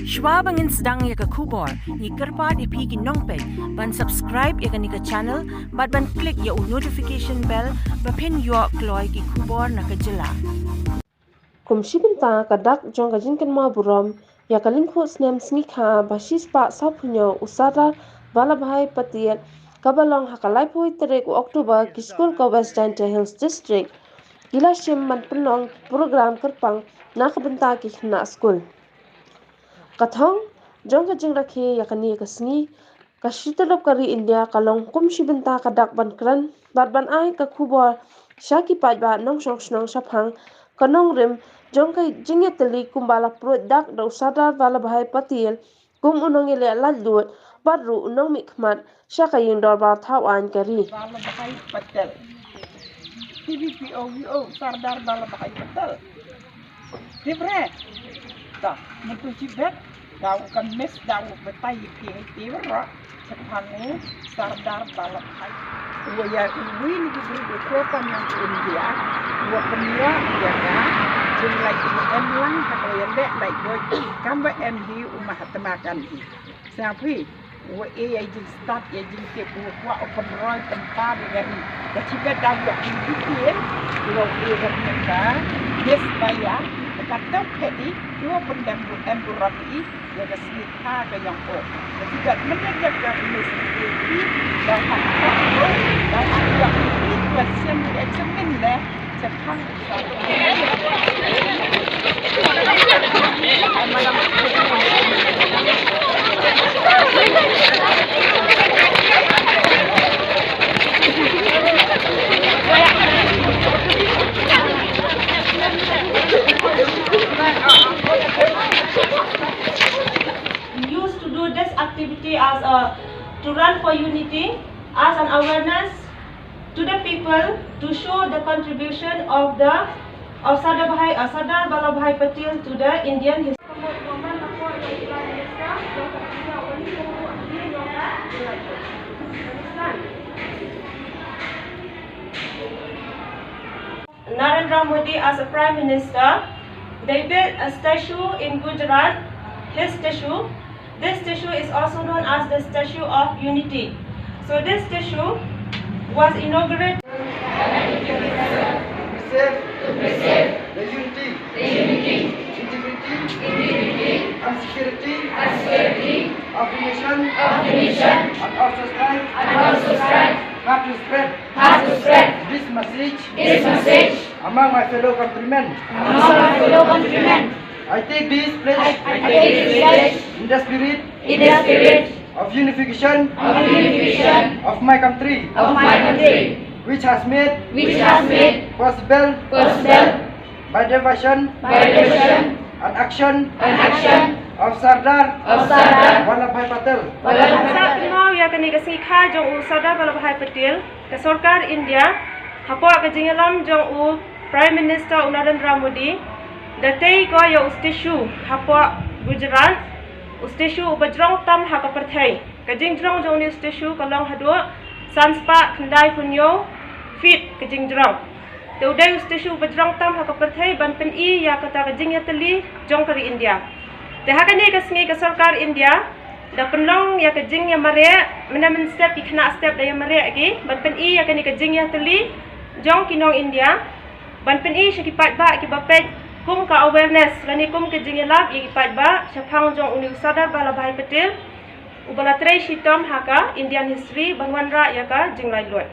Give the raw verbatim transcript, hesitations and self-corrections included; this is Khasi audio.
Shwa ba ngin sdang ïa ka khubor, ngi kyrpad ïa phi ki nongpeit ban subscribe ïa kane ka channel bad ban click ïa u notification bell ba phin ïoh kloi ki khubor na ka jylla. Kum shi bynta ka dak jong ka jingkynmaw burom ïa ka lyngkhuh snem sngi kha ba shispah sawphew hynñiew u Sardar Vallabhbhai Patel, kaba long ha ka laiphew tarik u October, ki skul ka West Jaintia Hills District ki la shim ban pynlong program kyrpang na ka bynta ki khynnah skul. Ka thong jong ka jingrakhe ïa kane ka sngi, ka shi tyllup ka ri India, ka long kum shi bynta ka dak ban kren bad ban ai ka khubor sha ki paidbah nongshong shnong shaphang ka nongrim jong ka jingïatylli kumba la pruid dak da u Sardar Vallabhbhai Patel kum u nongïaleh laitluid bad ruh u nongmihkhmat sha ka ïing dorbar thaw aiñ ka ri. Vallabhbhai Patel. T V P O V O, Sardar Vallabhbhai Patel. Te bre. Ta, mynta shi bet, da u kan mes, da u batai ïa phi hai te bre. Shaphang u Sardar Vallabhbhai. Wa ïa u wi ni ki briew u kota nang India. Wa pynïoh ïa ka jinglait u em lang ha ka ïaleh laitluid, kam ba em hi u Mahatma Gandhi. Sa phi, wa e ïa jingstad, ïa jingtip, wa kwah u pynroi pynpar ïa ka ri. Ka chi bet da ïoh ki detail, wa e ïa ka, yes ba ïa, ka tau phet i, wa pyndem bu em bu rap i, ïa ka sngi kha ka jong u. Ka chi bet mynta ïa ka sngi kha, da ha, da ha, ïa ki question examine le. We used to do this activity as a to run for unity, as an awareness to the people to show the contribution of the of Sardar Bhai, uh, Sardar Vallabhbhai Patel to the Indian history. Narendra Modi as a Prime Minister, they built a statue in Gujarat, his statue. This statue is also known as the Statue of Unity. So this statue was inaugurated. Preserve, preserve the unity, the unity, integrity, integrity, and security, and security of the nation, of the nation, and also strive, and also strive hard to spread, hard to spread this message, this message among my fellow countrymen. Among my fellow countrymen. I take this pledge, I, I take this pledge in the spirit, in the spirit of unification, of unification of my country, of my country, which has made, which has made possible, possible by the vision, by the vision and action, and action of Sardar, of Sardar Vallabhbhai Patel. Sa kynmaw ïa kane ka sngi kha jong u Sardar Vallabhbhai Patel, ka sorkar India, hapoh ka jingïalam jong u Prime Minister u Narendra Modi, da tei ko ïa u statue hapoh Gujarat, u statue uba jrong tam ha ka pyrthei. Ka jingjrong jong une u statue ka long haduh san spah khyndai phew hynñiew feet ka jingjrong. Te u dei u statue uba jrong tam ha ka pyrthei ban pyni ïa kata ka jingïatylli jong ka ri India. Te ha kane ka sngi ka sorkar India da pynlong ïa ka jingïamareh, mynne mynstep ki khynnah step da ïamareh ki ban pyni ïa kane ka jingïatylli jong ki nong India, ban pyni sha ki paidbah kiba peit kum ka awareness lane kum ka jingïalap ïa ki paidbah shaphang jong une u Sardar Vallabhbhai Patel, uba la trei shitom ha ka Indian history ban wanrah ïa ka jinglaitluid.